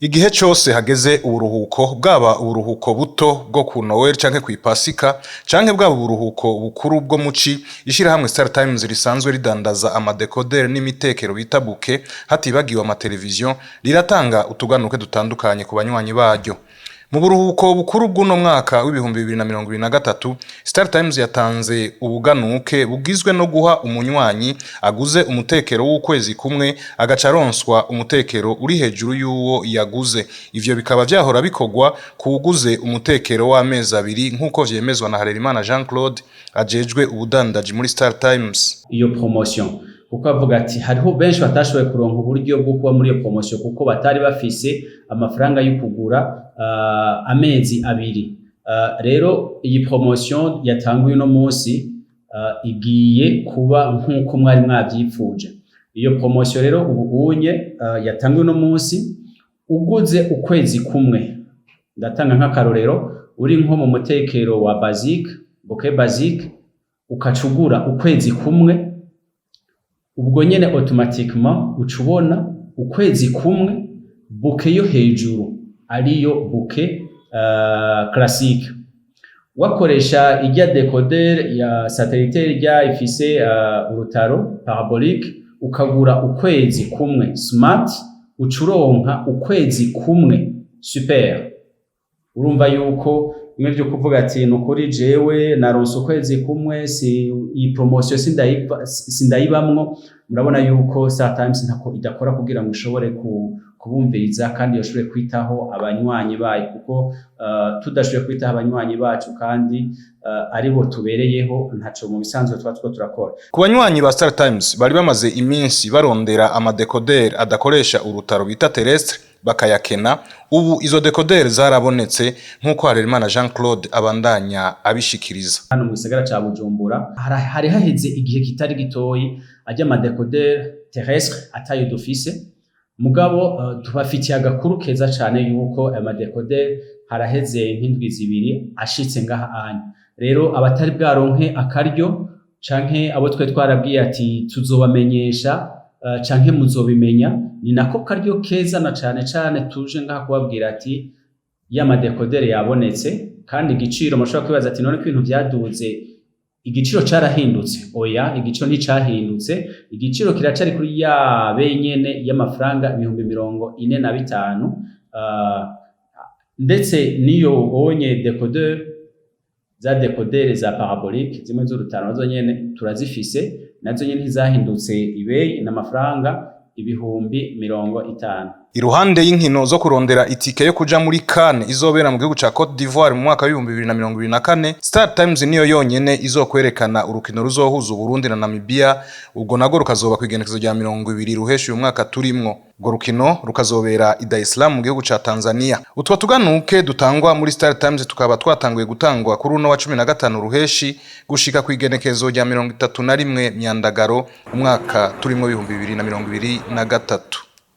Igihe cose hageze uburuhuko, bwaba uburuhuko buto bwo ku Noel canke kw'Ipasika, canke bwaba uburuhuko bukuru bwo muci, ishirahamwe Star Times risanzwe ridandaza amadekoderi n'imitekero bita bouquet, hatibagiwe amateleviziyo, riratanga utuganuke dutandukanye ku banywanyi baryo. Mu buruhuko bukuru bw'uno mwaka w'2023, Star Times yatanze ubuganuke bugizwe no guha umunywanyi aguze umutekero w'ukwezi kumwe agaca aronswa umutekero uri hejuru y'uwo yaguze. Ivyo bikaba vyahora bikorwa kuwuguze umutekero w'amezi 2, nk'uko vyemezwa na Harerimana Jean Claude ajejwe ubudandaji muri Star Times. Iyo promotion, kuko avuga ati hariho benshi batashoboye kuronka uburyo bwo kuba muri iyo promotion kuko batari bafise amafaranga yo kugura amezi 2. Rero iyi promotion yatanguye uno munsi igiye kuba nk'uko mwari mwavyipfuje. Iyo promotion rero ubu unye yatanguye uno munsi, uguze ukwezi kumwe, ndatanga nk'akarorero, uri nko mu mutekero wa basique, bouquet basique, ukaca ugura ukwezi kumwe, ubwo nyene automatiquement uca ubona ukwezi kumwe bouquet yo hejuru, ariyo bouquet classique. Wakoresha irya décodeur ya satellitaire, irya ifise urutaro parabolique, ukagura ukwezi kumwe smart, uca uronka ukwezi kumwe super. Urumva yuko bimwe vyo kuvuga ati nukuri jewe naronse ukwezi kumwe, si iyi promotion sindayibamwo. Murabona yuko Star Times ntako idakora kugira ngo ishobore kubumviriza kandi yoshobore kwitaho abanywanyi bayo, kuko tudashoboye kwitaho abanywanyi bacu kandi aribo tubereyeho, ntaco mu bisanzwe tuba turiko turakora. Ku banywanyi ba Star Times bari bamaze iminsi barondera amadekoderi adakoresha urutaro bita terrestre bakayakena, ubu izo dekoderi zarabonetse, nk'uko Harerimana Jean Claude abandanya abishikiriza. Hano mu gisagara ca Bujumbura hari haheze igihe kitari gitoyi arya ama décodeur terrestre atayo dufise, mugabo tubafitiye agakuru keza cane yuko ayo ma décodeur haraheze nk'indwi 2 ashitse ngaha anya. Rero abatari bwaronke akaryo canke abo twe twarabwiye ati tuzobamenyesha canke muzobimenya, ni nako karyo keza na cane cane tuje ngaha kubabwira ati ya ma décodeur yabonetse. Kandi igiciro, mushobora kwibaza ati none ko ibintu vyaduze, igiciro carahindutse? Oya, igiciro nticahindutse, igiciro kiracari kuri ya benyene y'amafaranga 45,000. Ndetse niyo onye décodeur, za décodeur za parabolique zimwe z'urutaro, nazo nyene turazifise, nazo nyene ntizahindutse ibeyi, n'amafaranga 50,000. Iruhande y'inkino zo kurondera itike yo kuja muri CAN izobera mu gihugu ca Cote d'Ivoire mu mwaka w'2024, Star Times niyo yonyene izokwerekana urukino ruzohuza Uburundi na Namibia. Ubwo nago rukazoba kw'igenekezo rya 20 Ruheshi uyu mwaka turimwo. Urwo rukino rukazobera i Dar es Salaam mu gihugu ca Tanzania. Utwo tuganuke dutangwa muri Star Times tukaba twatanguye gutangwa kuri uno wa 15 Ruheshi gushika kw'igenekezo rya 31 Myandagaro umwaka turimwo 2023.